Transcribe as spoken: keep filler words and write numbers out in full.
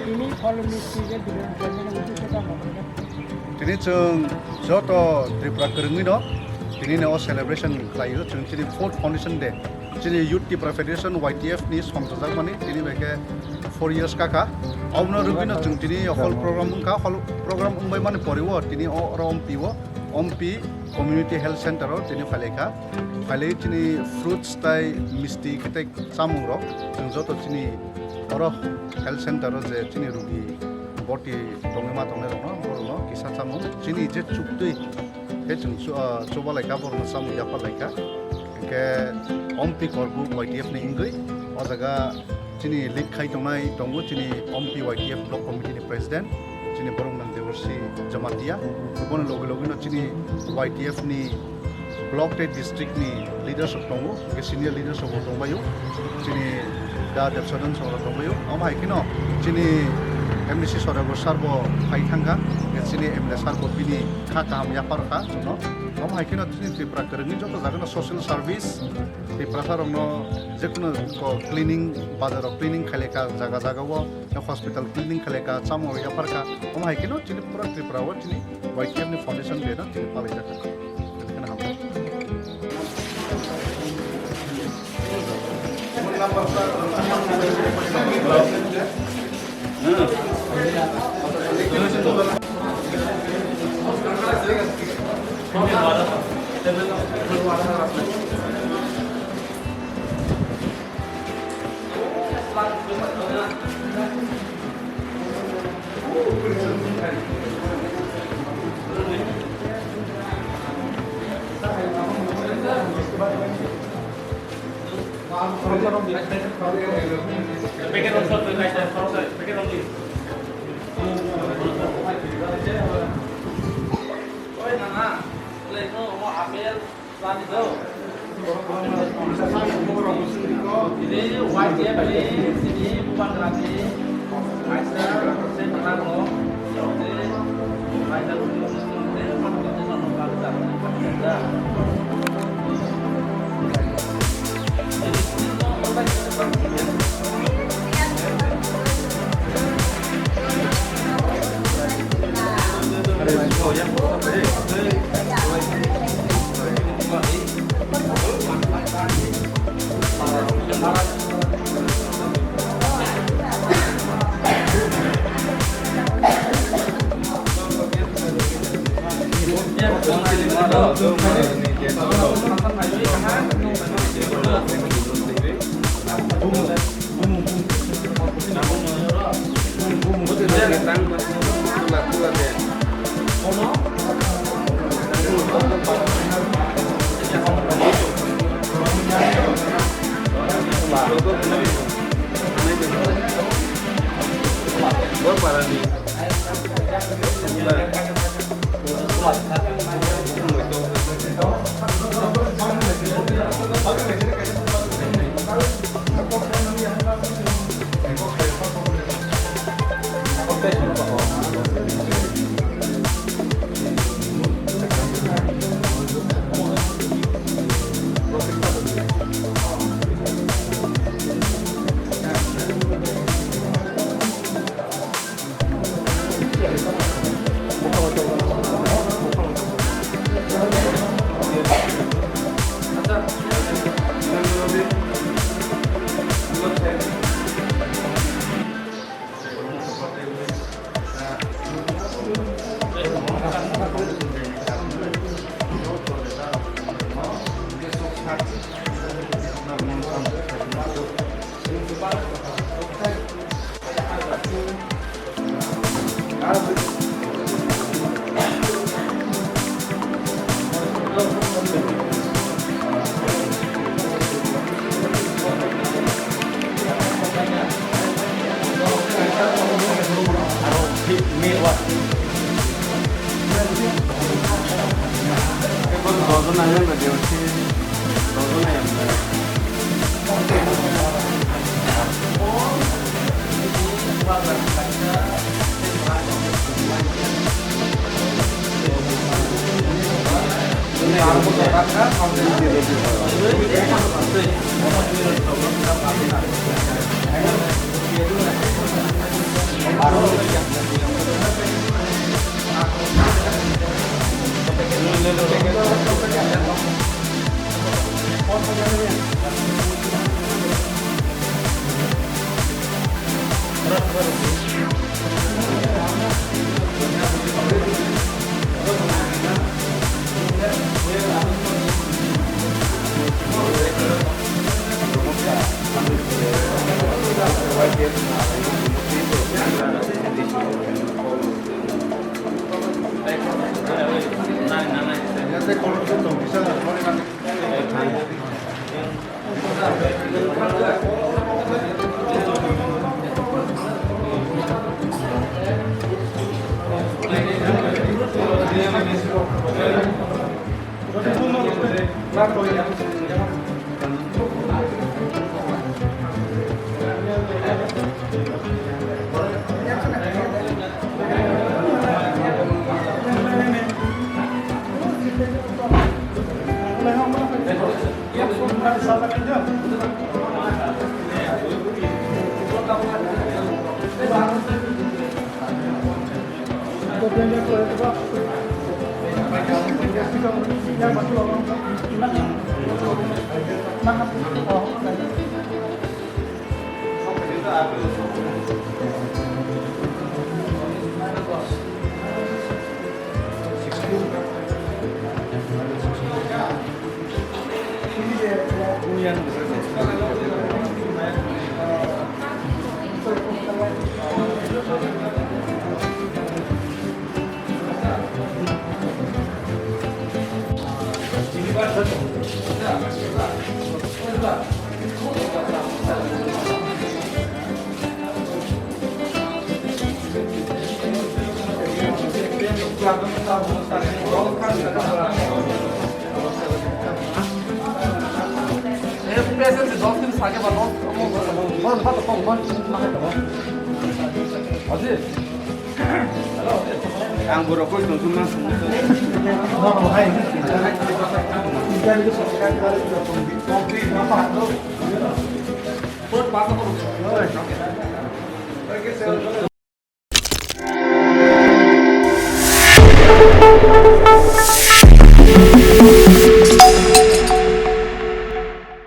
Tini Phaloni T V development ni uddesyo tamo hwnwi. Tini chwng joto Tripura kwrwngwi no tini no celebration khlaio, chwng chini fourth foundation day. Chini Youth Tripura Federation, Y T F ni songchajakmani tini bai khe four years kaka. Obno rwgwino chwng tini hall program wngkha, hall program wngbai mani poriwo tini o oro Ompi o, Ompi Community Health Center o tini phailaikha. Phailai chini fruits tai misti khe tai chamung rok chwng joto chini oro health center o je chini rugi boti tongwi ma tongnai rokno borokno kisa chamung chini je chuktwi khe chwng chu-, ah, chuba laikha, borokno chamung yapar laikha. Hinkhe Ompi Korbuk Y T F ni wngwi o jaga chini lead khai tongnai tongo chini Ompi Y T F Block Committee ni President, chini borok nang Deborsi Jamatia. Bono logi logi no chini Y T F ni block tei district ni leaders rok tongo, hinkhe senior leaders rok bo tongbaio, chini da Debsadhan song rok tongbaio. Omo hai kheno chini M D C Sodagar sir bo phai thangkha, hinkhe chini M L A sir bo bini kha kaham yapharkha chwngno. Omo hai kheno chini Tripura kwrwngni joto jagano social service Tiprasa rokno jekunu ko cleaning, bazar rok cleaning khaileka jaga jaga o, hospital cleaning khaileka, chamung rok yapharkha. Omo hai kheno chini pura Tripura o chini Y T F ni foundation day no chini palaijakha. Kheno hambai. Ang borok koi tong thumna.